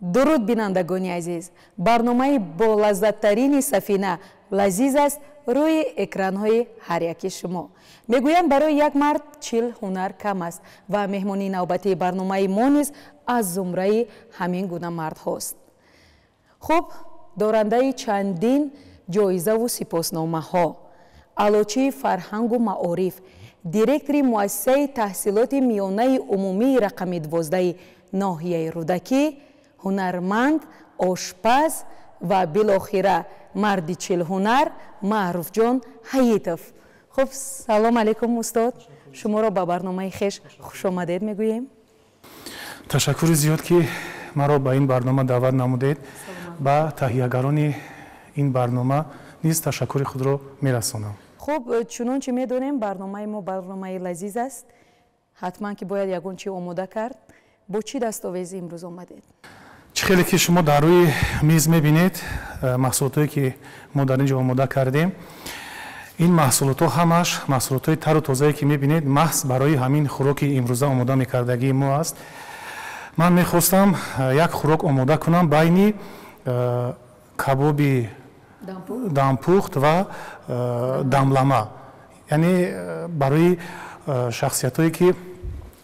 Дуруд, бинандагони азиз! Барномаи болаззаттарини Сафина лазиз аст рӯи экранҳои ҳар яки шумо. Мегӯянд, барои як мард 40 ҳунар кам аст ва меҳмонии навбатии барномаи мо низ аз зумраи ҳамин гуна мардҳост. Хуб, дорандаи чандин ҷоизаву сипосномаҳо, аълочии фарҳангу маориф, директори муассисаи таҳсилоти миёнаи умумии рақами 12-и ноҳияи Рӯдакӣ, ҳунарманд, ошпаз ва билохира марди чилҳунар Маъруфҷон Ҳаитов. Хуб, салом алейкум, устод, шуморо ба барномаи хеш хушомадед мегӯем. Ташаккури зиёд, ки маро ба ин барнома даъват намудед. Ба таҳиягарони ин барнома низ ташаккури худро мерасонам. Хуб, чунон чӣ медонем, барномаи мо барномаи лазиз аст. Ҳатман ки бояд ягон чӣ омода кард. Бо чӣ дастовез имрӯз омадед? Чӣ хеле ки шумо дар рӯи миз мебинед, маҳсулотое ки мо дар ин ҷо омода кардем, ин маҳсулотҳо ҳамаш маҳсулотҳои тару тозае ки мебинед, маҳз барои ҳамин хӯроки имрӯза омода мекардагии мо аст. Ман мехостам як хӯрок омода кунам байни кабоби дампухт ва дамлама, яъне барои шахсиятҳое ки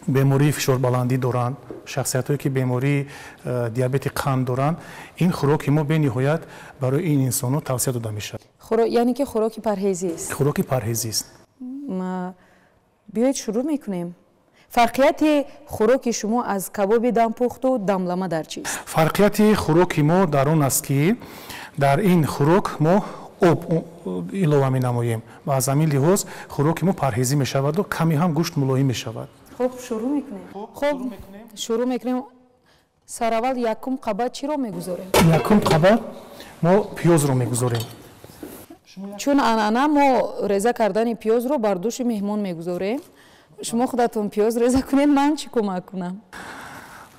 бемории фишорбаландӣ доранд, шахсиятҳое ки бемории диабети қанд доранд, ин хӯроки мо бениҳоят барои ин инсонҳо тавсия дода мешавад. Яъне ки хӯроки парҳезист? Хӯроки парҳезист. Биёед, шурӯъ мекунем. Фарқияти хӯроки шумо аз кабоби дампухту дамлама дар чист? Фарқияти хӯроки мо дар он аст, ки дар ин хӯрок мо об илова менамоем ва аз ҳамин лиҳоз хӯроки мо парҳезӣ мешаваду каме ҳам гӯшт мулоим мешавад. Хуб, шурӯъ мекунем. Хуб, шурӯъ мекунем. Сараввал якум қабат чиро мегузорем? Якум қабат мо пиёзро мегузорем. Чун анъана, мо реза кардани пиёзро бар дӯши меҳмон мегузорем. Шумо худатон пиёз реза кунед, ман чӣ кӯмак кунам?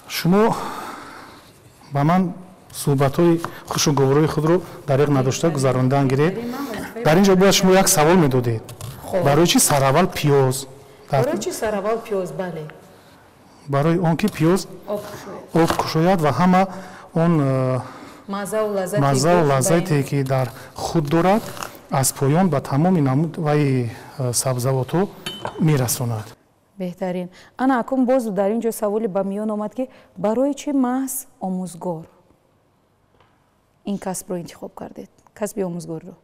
Шумо ба ман суҳбатҳои хушу гуворои худро дариқ надошта гузарондан гиред. Дар ин ҷо бояд шумо як савол медодед: барои чӣ сараввал пиёз? Барои чӣ сараввал пиёз? Бале. Барои он ки пиёз об кушояд ва ҳама он маззаву лаззате, ки дар худ дорад, аз поён ба тамоми намуд ваи сабзавотҳо мерасонад. Беҳтарин. Ана акун боз дар ин ҷо саволе ба миён омад, ки барои чӣ маҳз омӯзгор ин касбро интихоб кардед, касби омӯзгориро?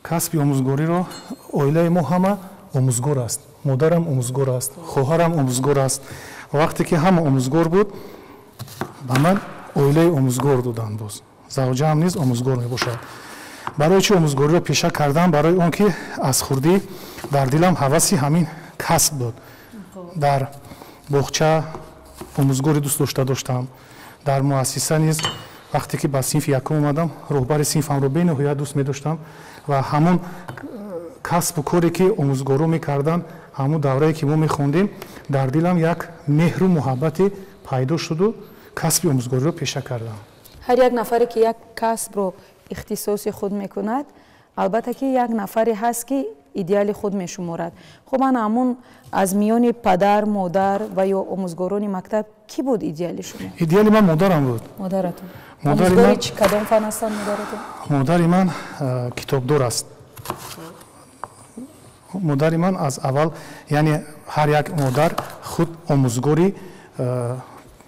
Касби омӯзгориро, оилаи мо ҳама омӯзгор аст. Модарам омӯзгор аст, хоҳарам омӯзгор аст. Вақте ки ҳама омӯзгор буд, ба ман оилаи омӯзгор доданд. Боз завҷаам низ омӯзгор мебошад. Барои чӣ омӯзгориро пеша кардам? Барои он ки аз хурдӣ дар дилам ҳаваси ҳамин касб буд. Дар боғча омӯзгори дӯст дошта доштам. Дар муассиса низ, вақте ки ба синфи якум омадам, роҳбари синфамро бениҳоят дӯст медоштам ва ҳамон касбу коре ки омӯзгоро мекарданд, ҳамон даврае ки мо мехондем, дар дилам як меҳру муҳаббате пайдо шуду касби омӯзгориро пеша кардам. Ҳар як нафаре ки як касбро ихтисоси худ мекунад, албатта ки як нафаре ҳаст, ки идеали худ мешуморад. Хуб, ана ҳамун аз миёни падар, модар ва ё омӯзгорони мактаб кӣ буд идеали шумо? Идеали ман модарам буд. Модаратон омӯзгори чӣ, кадом фан ҳастанд модаратон? Модари ман китобдор аст. Модари ман аз аввал, яъне ҳар як модар худ омӯзгори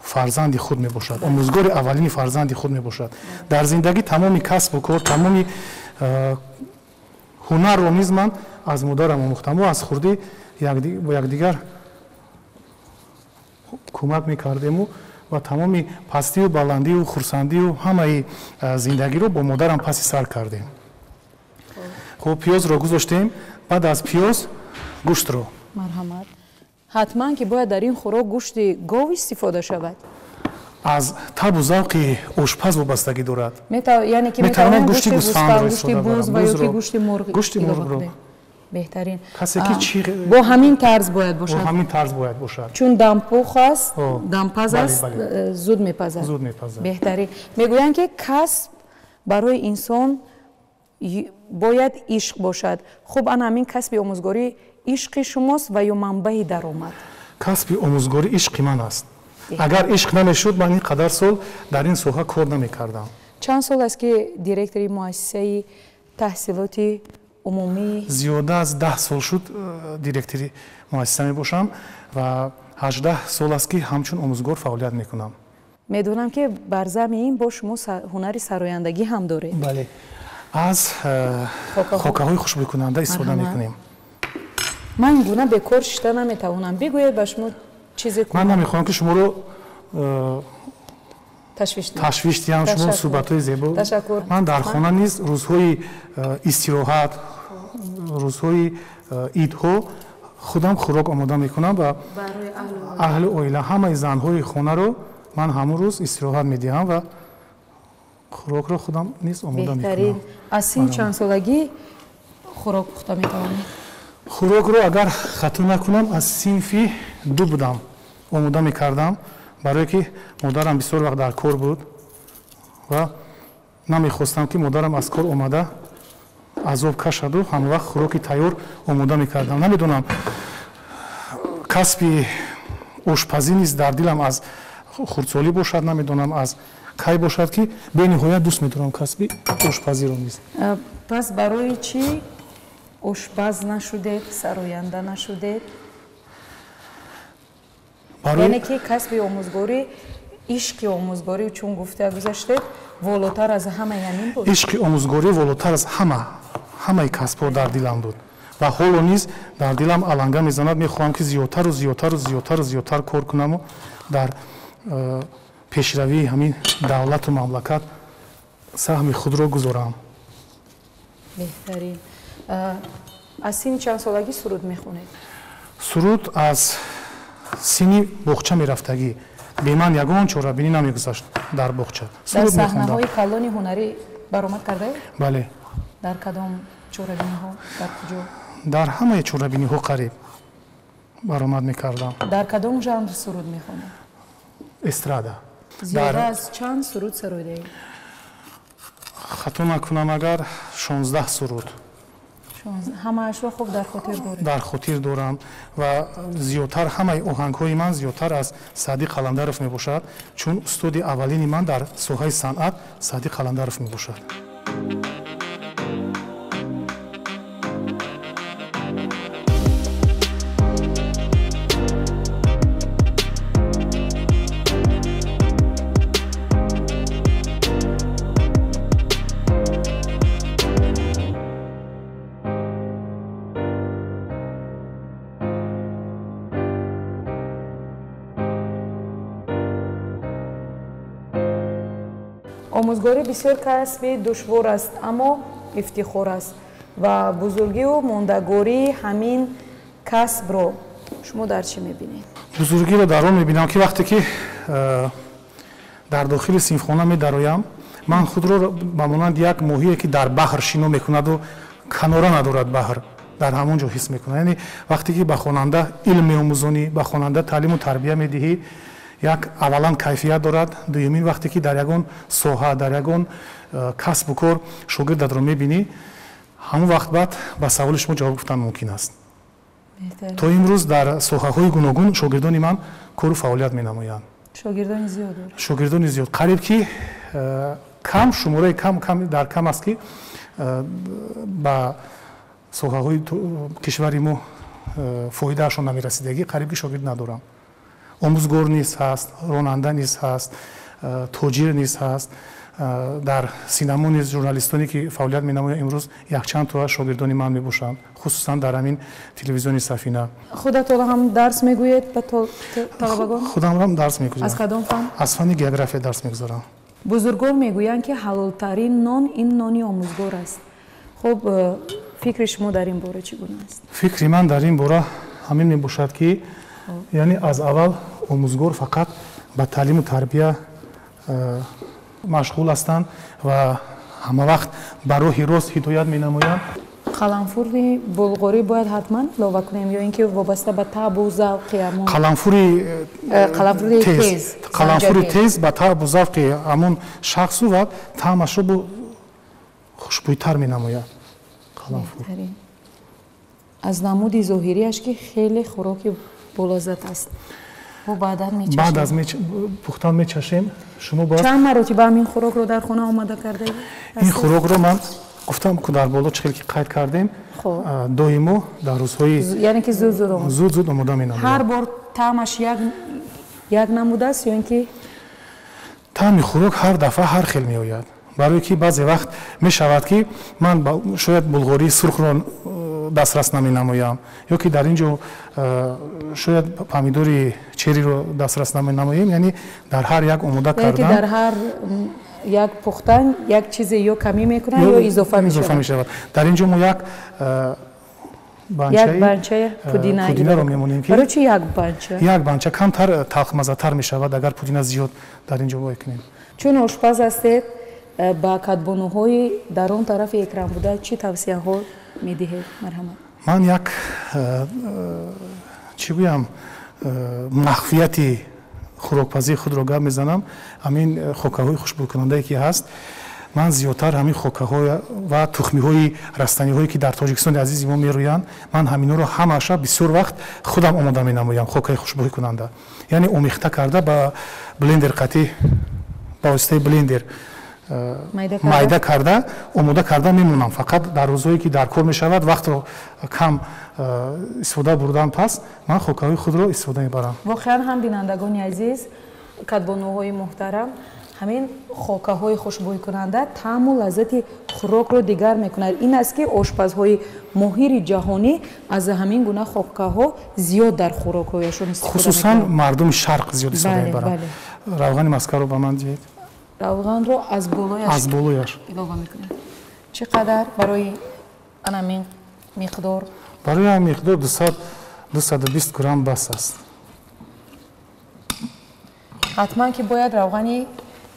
фарзанди худ мебошад, омӯзгори аввалини фарзанди худ мебошад. Дар зиндагӣ тамоми касбу кор, тамоми ҳунарро низ ман аз модарам омӯхтам. Мо аз хурдӣ бо якдигар кӯмак мекардему ва тамоми пастию баландию хурсандию ҳамаи зиндагиро бо модарам паси сар кардем. Хуб, пиёзро гузоштем. Баъд аз пиёз гӯштро. Марҳамат. Ҳатман ки бояд дар ин хӯрок гӯшти гов истифода шавад? Аз табу завқи ошпаз вобастагӣ дорад. Яъне ки метавонад гӯшти гӯсфандро, гӯшти буз ва ё ки гӯшти мурғ? Гӯшти мурғро. Беҳтарин. Касе ки чӣ Бо ҳамин тарз бояд бошад? Бо ҳамин тарз бояд бошад. Чун дампух аст, дампаз аст, зуд мепазад. Зуд мепазад. Беҳтарин. Мегӯянд, ки касб барои инсон бояд ишқ бошад. Хуб, ана ҳамин касби омӯзгорӣ ишқи шумост ва ё манбаи даромад? Касби омӯзгорӣ ишқи ман аст. Агар ишқ намешуд, ман ин қадар сол дар ин соҳа кор намекардам. Чанд сол аст ки директори муассисаи таҳсилоти умумӣ? Зиёда аз 10 сол шуд директори муассиса мебошам ва 18 сол аст ки ҳамчун омӯзгор фаъолият мекунам. Медонам ки бар зами ин бо шумо ҳунари сарояндагӣ ҳам доред. Бале, аз хокаҳои хушбӯйкунанда истифода мекунем. Ман ин гуна бекор шида наметавонам. Бигӯед ба шумо чизе. Ман намехоҳам ки шуморо ташвиш диҳам, шумо суҳбатҳои зебо. Ташаккур. Ман дар хона низ рӯзҳои истироҳат, рӯзҳои идҳо худам хӯрок омода мекунам ва аҳли оила, ҳамаи занҳои хонаро ман ҳамон рӯз истироҳат медиҳам ва хӯрокро худам низ омода мекунам. Аз синни чанд солагӣ хӯрок пухта метавонед? Хӯрокро агар хато накунам аз синфи 2 будам омода мекардам, барое ки модарам бисёр вақт дар кор буд ва намехостам ки модарам аз кор омада азоб кашаду ҳамавақт хӯроки тайёр омода мекардам. Намедонам, касби ошпазӣ низ дар дилам аз хурдсолӣ бошад, намедонам аз кай бошад ки бениҳоят дӯст медорам касби ошпазиро низ. Пас барои чӣ ошпаз нашудед, сароянда нашудед? Яъне ки касби омӯзгорӣ, ишқи омӯзгорӣ чун гуфта гузаштед, волотар аз ҳамаи ҳамин буд? Ишқи омӯзгорӣ волотар аз ҳамаи касбҳо дар дилам буд ва ҳоло низ дар дилам аланга мезанад. Мехоҳам ки зиёдтару зиёдтару зиёдтару зиёдтар кор кунаму дар пешравии ҳамин давлату мамлакат саҳми худро гузорам. Беҳтарин. Аз синни чанд солагӣ суруд мехонед? Суруд аз синни боғча мерафтагӣ. Бе ман ягон чорабинӣ намегузашт дар боғча. Дар саҳнаҳои калони ҳунарӣ баромад кардаед? Бале. Дар кадом чорабиниҳо? Дар куҷо? Дар ҳамаи чорабиниҳо қариб баромад мекардам. Дар кадом жанр суруд мехонед? Эстрада. Зиёда аз чанд суруд сароидаед? Хато накунам агар 16 суруд. Ҳамаашро хуб дар хотир доред? Дар хотир дорам ва зиёдтар ҳамаи оҳангҳои ман зиёдтар аз Саъдӣ Қаландаров мебошад, чун устоди аввалини ман дар соҳаи санъат Саъдӣ Қаландаров мебошад. Омӯзгорӣ бисёр касби душвор аст, аммо ифтихор аст ва бузургию мондагории ҳамин касбро шумо дар чӣ мебинед? Бузургиро дар он мебинам ки вақте ки дар дохили синфхона медароям, ман худро ба монанди як моҳие ки дар баҳр шино мекунаду канора надорад баҳр, дар ҳамон ҷо ҳис мекунам. Яъне вақте ки ба хонанда илм меомӯзонӣ, ба хонанда таълиму тарбия медиҳӣ, як аввалан кайфият дорад, дуюмин вақте ки дар ягон соҳа, дар ягон касбу кор шогирдатро мебинӣ, ҳамон вақт баъд ба саволи шумо ҷавоб гуфтан мумкин аст. То имрӯз дар соҳаҳои гуногун шогирдони ман кору фаъолият менамоянд. Шогирдони зиёд доред? Шогирдони зиёд. Қариб ки кам, шумораи кам дар кам аст ки ба соҳаҳои кишвари мо фоидаашон намерасидагӣ, қариб ки шогирд надорам. Омӯзгор низ ҳаст, ронанда низ ҳаст, тоҷир низ ҳаст, дар синамо низ журналистоне ки фаъолият менамоянд имрӯз якчанд то аз шогирдони ман мебошанд, хусусан дар ҳамин телевизиони Сафина. Худатон ҳам дарс мегӯед ба талабагон? Худам ҳам дарс мегӯям. Аз кадом фан? Аз фанни география дарс мегузорам. Бузургон мегӯянд ки ҳалолтарин нон ин нони омӯзгор аст. Хуб, фикри шумо дар ин бора чӣ гуна аст? Фикри ман дар ин бора ҳамин мебошад ки яъне аз аввал омӯзгор фақат ба таълиму тарбия машғул ҳастанд ва ҳама вақт ба роҳи рост ҳидоят менамоянд. Қаламфури булғорӣ бояд ҳатман илова кунем ё ин ки вобаста ба таъбу завқи ҳамон қаламфури тез, қаламфури тез ба таъбу завқи ҳамон шахсу ва таъмашро бо хушбӯйтар менамояд. Қаламфур. Аз намуди зоҳириаш ки хеле хӯроки болаззат аст. Бо баъдан мечашем. Баъд аз пухтан мечашем. Шумо бояд чанд маротиба ҳамин хӯрокро дар хона омода кардаед? Ин хӯрокро ман гуфтам, ку дар боло чӣ хел ки қайд кардем, доимо дар рӯзҳои яъне ки зуд зуд зуд зуд омода менамоям. Ҳар бор таъмаш як намуд аст ё ин ки таъми хӯрок ҳар дафъа ҳар хел меояд? Барое ки баъзе вақт мешавад ки ман шояд булғории сурхро дастрас наменамоям, ё ки дар ин ҷо шояд помидори черриро дастрас наменамоем. Яъне дар ҳар як омода кардан, дар ҳар як пухтан як чизе ё камӣ мекунад ё изофа мешавад. Дар ин ҷо мо як банчаи пудинаро мемонем. Барои чи як банча? Як банча камтар талхмаззатар мешавад, агар пудина зиёд дар ин ҷо вой кунем. Чун ошпаз ҳастед, ба кадбонуҳои дар он тарафи экран буда чӣ тавсияҳо медиҳед? Марҳамат. Ман як чӣ гӯям, махфияти хӯрокпазии худро гап мезанам. Ҳамин хокаҳои хушбӯйкунандае ки ҳаст, ман зиёдтар ҳамин хокаҳо ва тухмиҳои растаниҳое ки дар Тоҷикистони азизи мо мерӯянд, ман ҳаминҳоро ҳамаша бисёр вақт худам омода менамоям. Хокаи хушбӯйкунанда, яъне омехта карда ба блендер қатӣ, ба воситаи блендер майда карда омода карда мемонам. Фақат дар рӯзҳое ки дар кор мешавад, вақтро кам истифода бурдан, пас ман хокаҳои худро истифода мебарам. Воқеан ҳам, бинандагони азиз, кадбонуҳои муҳтарам, ҳамин хокаҳои хушбӯйкунанда таъму лаззати хӯрокро дигар мекунад. Ин аст ки ошпазҳои моҳири ҷаҳонӣ аз ҳамин гуна хокаҳо зиёд дар хӯрокҳояшон истифода мекунанд. Хусусан мардуми шарқ зиёд истифода мебаранд. Равғани маскаро ба ман диҳед. Равғанро аз болояш илова мекунем. Чӣ қадар барои анамин миқдор? Барои ҳамин миқдор 220 грамм бас аст. Ҳатман ки бояд равғани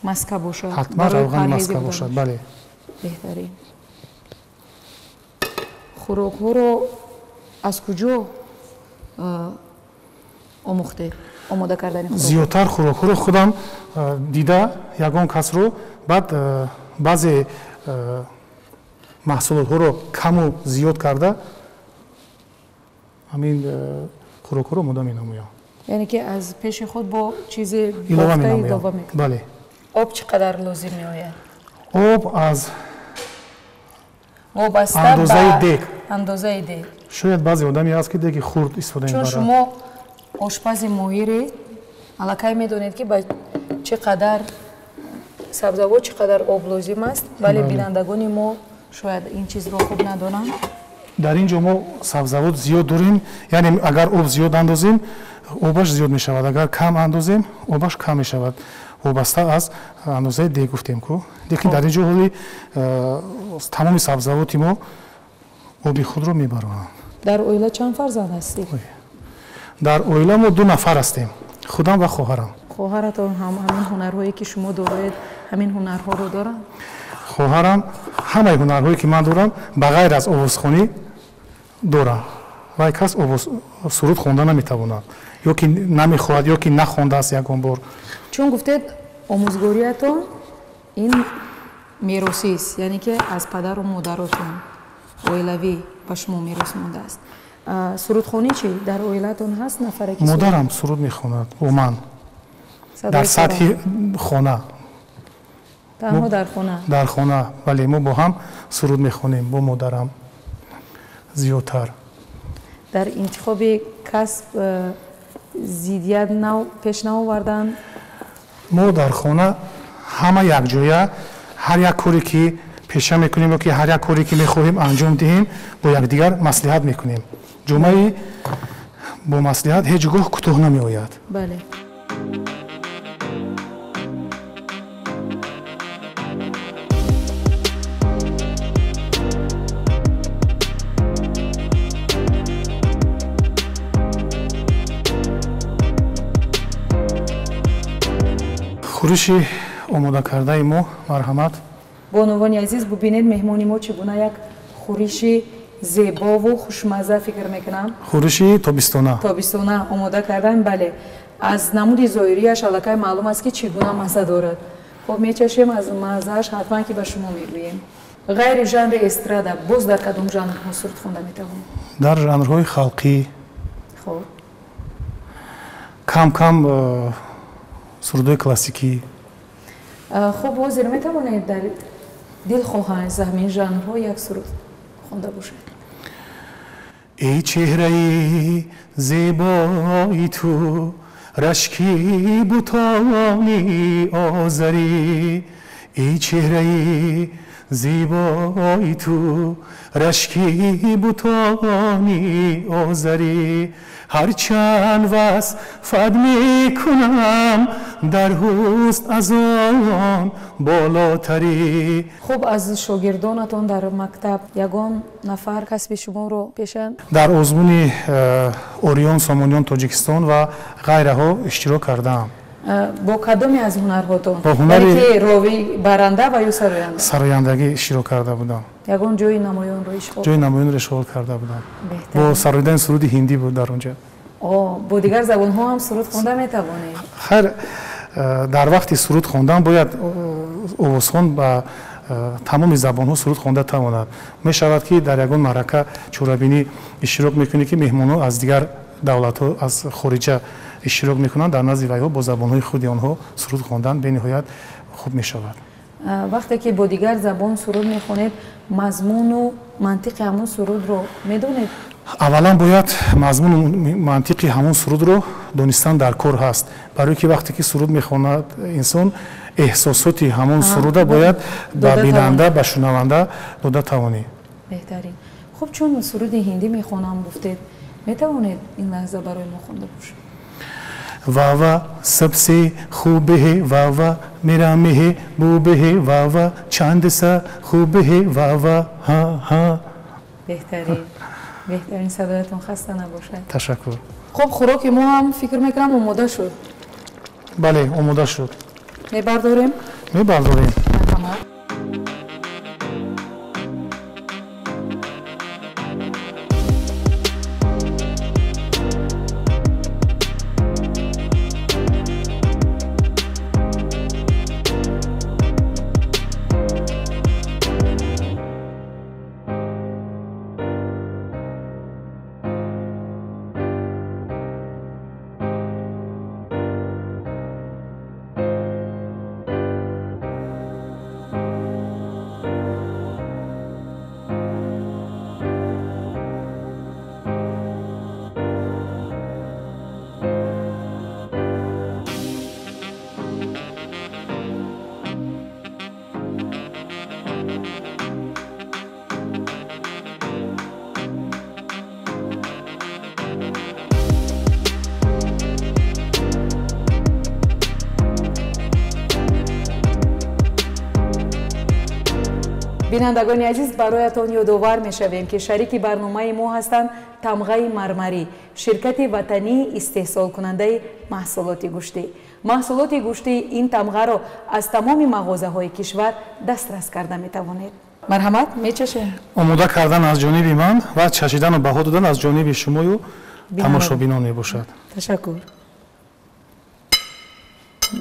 маска бошад. Ҳатман равғани маска бошад, бале. Беҳтарин. Хӯрокҳоро аз куҷо омӯхтед? Омода кардани хӯрок? Зиёдтар хӯрокҳоро худам дида ягон касро, баъд баъзе маҳсулотҳоро каму зиёд карда ҳамин хӯрокҳоро омода менамоям. Яъне ки аз пеши худ бо чизе илова илова менамоям. мекунед? Бале. Об чӣ қадар лозим меояд? Об аз вобаста андозаи ба дег. Андозаи дег. Шояд баъзе одаме ҳаст ки деги хурд истифода Чун мебарад. шумо ошпази моҳиред, аллакай медонед ки ба чӣ қадар сабзавот чӣ қадар об лозим аст, вале бинандагони мо шояд ин чизро хуб надонанд. Дар ин ҷо мо сабзавот зиёд дорем, яъне агар об зиёд андозем, обаш зиёд мешавад, агар кам андозем, обаш кам мешавад. Вобаста аз андозаи дег гуфтем ку. Лекин дар ин ҷо ҳоли тамоми сабзавоти мо оби худро мебаронанд. Дар оила чанд фарзанд ҳастед? Дар оила мо 2 нафар ҳастем, худам ва хоҳарам. Хоҳаратон ҳам ҳамин ҳунарҳое ки шумо доред, ҳамин ҳунарҳоро доранд? Хоҳарам ҳамаи ҳунарҳое ки ман дорам, ба ғайр аз овозхонӣ дорам. Вай кас суруд хонда наметавонад, ё ки намехоҳад, ё ки нахондааст ягон бор. Чун гуфтед омӯзгориятон ин меросист, яъне ки аз падару модаротон оилавӣ ба шумо мерос мондааст. Сурудхонӣ чӣ? Дар оилатон ҳаст нафаре ки Модарам суруд мехонад бо ман дар садои сатҳи хона. Танҳо дар хона? Дар хона, бале, мо бо ҳам суруд мехонем, бо модарам зиёдтар. Дар интихоби касб зиддият пеш наоварданд? Мо дар хона ҳама якҷоя ҳар як коре ки пеша мекунем ё ки ҳар як коре ки мехоҳем анҷом диҳем, бо якдигар маслиҳат мекунем. Ҷумъаи бо маслиҳат ҳеҷ гоҳ кӯтоҳ намеояд. Бале. Хӯриши омодакардаи мо, марҳамат. Бонувони азиз, бубинед меҳмони мо чӣ гуна як хӯриши зебову хушмазза, фикр мекунам. Хӯриши тобистона. Тобистона омода кардан, бале. Аз намуди зоҳирияш аллакай маълум аст ки чӣ гуна мазза дорад. Хоб, мечашем, аз маззааш ҳатман ки ба шумо мегӯем. Ғайри жанри эстрада боз дар кадом жанрҳо суруд хонда метавонед? Дар жанрҳои халқӣ. Хуб. Кам кам сурудҳои классикӣ. Хуб, ҳозир метавонед дар дилхоҳ аз ҳамин жанрҳо як суруд хонда бошед? Эй чеҳраи зебои ту, рашки бутони озарӣ, эй чеҳраи зебои ту, рашки бутони озарӣ, ҳарчанд васфат мекунам дар ҳусн аз он болотарӣ. Хуб, аз шогирдонатон дар мактаб ягон нафар касби шуморо пешанд? Дар озмуни Ориён Сомониён Тоҷикистон ва ғайраҳо иштирок кардаам. Бо кадоме аз ҳунарҳотон? Бо ҳунари ровӣ, баранда ва ё сароянда? Сарояндагӣ иштирок карда будам. Ягон ҷои намоёнро ишғол? Ҷои намоёнро ишғол карда будам. Бо сароидани суруди ҳиндӣ буд дар онҷа. Бо дигар забонҳо ҳам суруд хонда метавонед? Хайр, дар вақти суруд хондан бояд овозхон ба тамоми забонҳо суруд хонда тавонад. Мешавад ки дар ягон маърака чорабинӣ иштирок мекунӣ, ки меҳмонҳо аз дигар давлатҳо, аз хориҷа иштирок мекунанд, дар назди вайҳо бо забонҳои худи онҳо суруд хондан бениҳоят хуб мешавад. Вақте ки бо дигар забон суруд мехонед, мазмуну мантиқи ҳамон сурудро медонед? Аввалан бояд мазмуну мантиқи ҳамон сурудро донистан дар кор ҳаст, барое ки вақте ки суруд мехонад инсон, эҳсосоти ҳамон суруда бояд ба бинанда, ба шунаванда дода тавонӣ. Беҳтарин. Хуб, чун суруди ҳиндӣ мехонам гуфтед, метавонед ин лаҳза барои мо хонда бошед? Ва सबसे खूब है, वा मेरा महबूब है, वा चांद सा खूब है, वा हाँ हाँ. беҳтарин, беҳтарин. Садоятон хаста набошад. Ташаккур. Хуб, хӯроки мо ҳам фикр мекунам омода шуд. Бале, омода шуд. Мебардорем? Мебардорем. Марҳамат. Бинандагони азиз, бароятон ёдовар мешавем, ки шарики барномаи мо ҳастанд Тамғаи мармарӣ, ширкати ватании истеҳсолкунандаи маҳсулоти гӯштӣ. Маҳсулоти гӯштии ин тамғаро аз тамоми мағозаҳои кишвар дастрас карда метавонед. Марҳамат, мечашем. Омода кардан аз ҷониби ман ва чашидану баҳо додан аз ҷониби шумою тамошобинон мебошад. Ташаккур.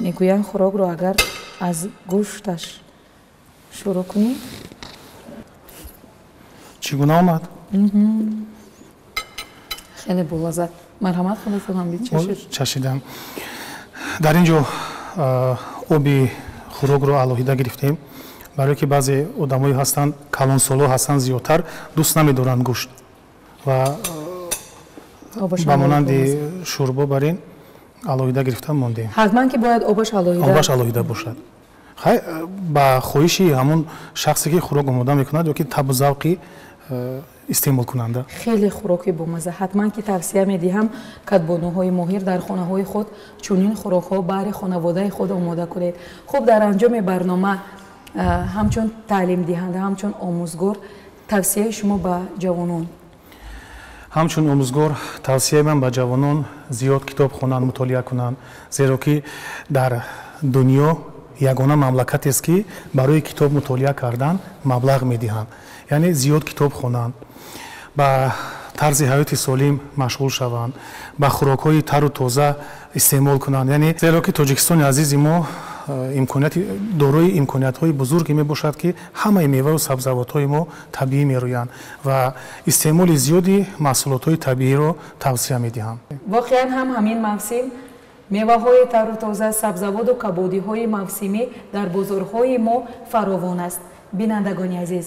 Мегӯянд, хӯрокро агар аз гӯшташ шурӯъ кунӣ. Чӣ гуна омад? Хеле болаззат. Марҳамат, худатон ҳам бичашед. Чашидам. Дар ин ҷо оби хӯрокро алоҳида гирифтем, барое ки баъзе одамое ҳастанд, калонсоло ҳастанд, зиёдтар дӯст намедоранд гӯшт ва ба монанди шӯрбо бар ин алоҳида гирифта мондем. Ҳатман ки бояд обаш алоҳида, обаш алоҳида бошад. Хай, ба хоҳиши ҳамон шахсе ки хӯрок омода мекунад ё ки табу завқи истеъмолкунанда. Хеле хӯроки бомазза. Ҳатман ки тавсия медиҳам, кадбонуҳои моҳир дар хонаҳои худ чунин хӯрокҳо баҳри хонаводаи худ омода кунед. Хуб, дар анҷоми барнома ҳамчун таълимдиҳанда, ҳамчун омӯзгор, тавсияи шумо ба ҷавонон? Ҳамчун омӯзгор тавсияи ман ба ҷавонон: зиёд китоб хонанд, мутолиа кунанд, зеро ки дар дунё ягона мамлакатест, ки барои китоб мутолиа кардан маблағ медиҳанд. Яъне зиёд китоб хонанд, ба тарзи ҳаёти солим машғул шаванд, ба хӯрокҳои тару тоза истеъмол кунанд, яъне зеро ки Тоҷикистони азизи мо Имконияти дорои имкониятҳои бузурге мебошад, ки ҳамаи меваву сабзавотҳои мо табиӣ мерӯянд ва истеъмоли зиёди маҳсулотҳои табииро тавсия медиҳам. Воқеан ҳам ҳамин мавсим меваҳои тару тоза, сабзавоту кабудиҳои мавсимӣ дар бозорҳои мо фаровон аст. Бинандагони азиз,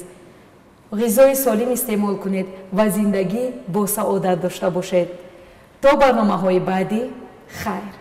ғизои солим истеъмол кунед ва зиндагӣ бо саодат дошта бошед. То барномаҳои баъдӣ, хайр.